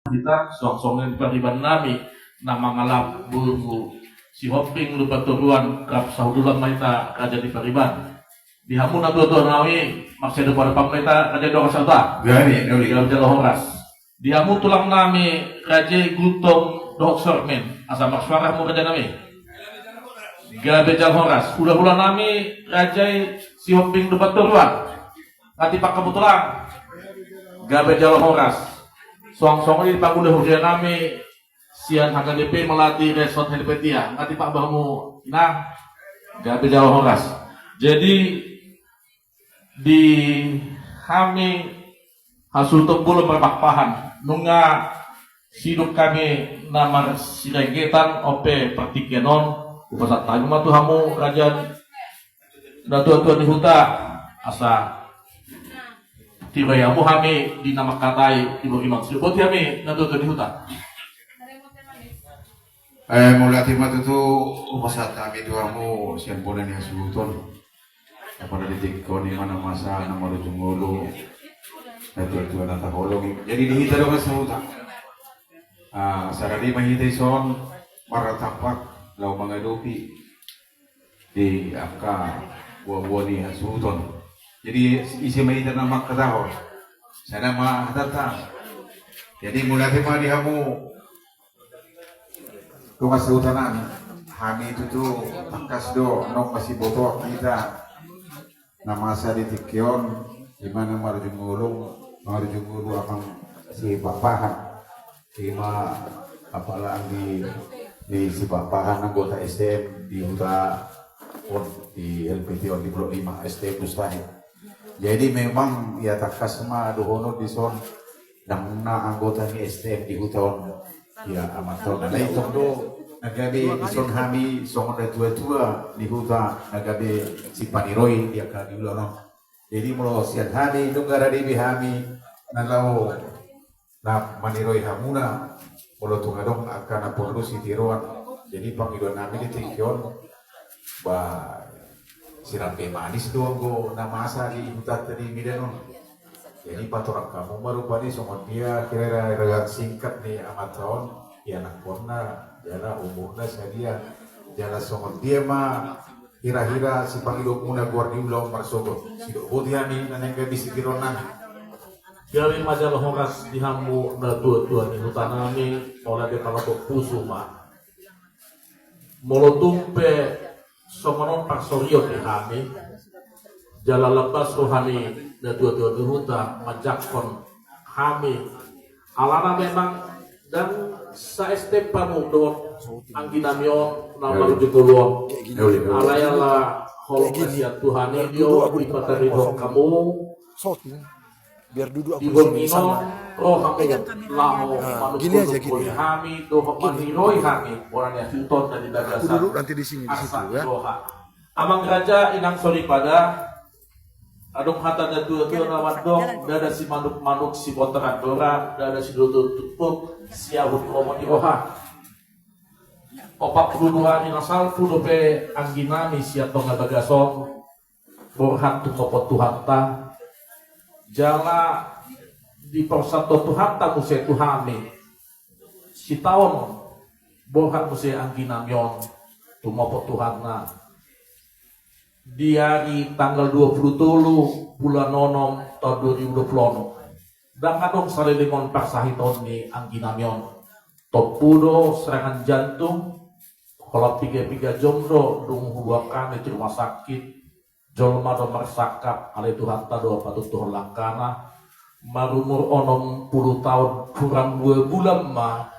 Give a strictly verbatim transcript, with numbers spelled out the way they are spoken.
Hita songon-songon i di pariban nami na mangalap burbu Sihombing Lumban Toruan, rap sahundulan ma hita raja ni pariban. Di hamu na tua-tua nami, marseda pada pam ma hita raja ni dongan sahuta. Gabe jala horas. Di hamu tulang nami raja i Gultom dohot Sormen, asa marsuara hamu raja nami. Gabe jala horas. Hula-hula nami raja i Sihombing Lumban Toruan, nga tipak hamu tulang. Gabe jala horas. Songon-songon i di pangula huria nami sian H K D P Melati Resort Helvetia, nga tipak hamu inang. Gabe jala horas. Jadi di hami hasuhuton bolon marpahpahan, nunga sidung hami na marsirengetan on pe partingkian on, hupasahat hami ma tu hamu raja na tua-tua ni huta, asa tiroi hamu hami di na mangkatai di bohi on. Sidung boti hami na tua-tua ni huta. Eh, mauliate ma tutu hupasahat hami tu hamu sian bona ni hasuhuton. Apala di tingki on i ma na masa na marujung ngolu, na tua-tua na taholongi. Jadi di hita dongan sahuta, ah, sadari ma hita dison marnatampak laho mangadopi di angka boa-boa ni hasuhuton. Jadi ise ma hita na mangkatahon? Sada ma hatanta. Jadi mauliate ma di hamu dongan sahuta nami. Hami tutu tangkas do naung masiboto hita na masa di tingki on, di mana marujung ngolu, marujung ngolu amang Sipahpahan. Ima apala anggi ni Sipahpahan, anggota S T M di huta on, di Helvetia on, di Blok lima, S T M Mustahil. Jadi memang ia tangkas ma dohonon dison, ndang na anggota ni S T M di huta on. Ia amanta on, na itong do na gabe dison hami songon na tua-tua ni huta na gabe sipaniroi di angka di ulaon on. Jadi molo sian hami nunga rade be hami na laho na maniroi hamuna, molo tung adong angka na porlu sitiroan. Jadi pangidoan nami di tingki on, ba, sirambe manis do anggo na masa di hutanta di Medan on. Jadi patorang hamu ma rupani songon dia hira-hira singkat ni amanta on, ianakhonna jala umurna sadia, jala songon dia ma hira-hira sipangidoanmuna goar ni ulaon marsogot. Sidok boti hami na naeng gabe sitiroan nami. Gabe ma jala horas di hamu na tua-tua ni huta nami, mauliate pala tok pusu ma. Molo tung pe songon on parsorion di hami, jala lambas roha ni na tua-tua ni huta manjangkon hami. Alana memang ndang sa-S T M hamu dohot anggi nami on na marujung ngolu on. Alai ala holong na sian Tuhan i do dipataridot hamu. Biar duduk aku di sini sama. Roha pegang laho. Nah, gini aja, gini. Hami dohot maniroi hami bona ni hasuhuton na di bagasan. Aku duduk nanti di sini, di situ, ya. Amang raja, inang soripada, adong hata na tua-tua na mandok, ndada simanuk-manuk sibotoran dora, ndada sidodo tumpuk siahut lomo ni roha. Opat pulu dua ari na salpu dope anggi nami sian tonga bagas on borhat tumopot Tuhanta, jala dipasahat Tuhanta muse tu hami sitaon borhat muse anggi nami on tumopot Tuhanna di ari tanggal dua pulu tolu bulan onom taon dua ribu dua pulu onom. Ndang adong salelengon parsahiton ni anggi nami on. Tompu do serangan jantung, holan piga-piga jom do dung huboan hami tu rumah sakit. Jolma do marsangkap, alai Tuhanta do patutuhon langkana. Marumur onom pulu taon hurang dua bulan ma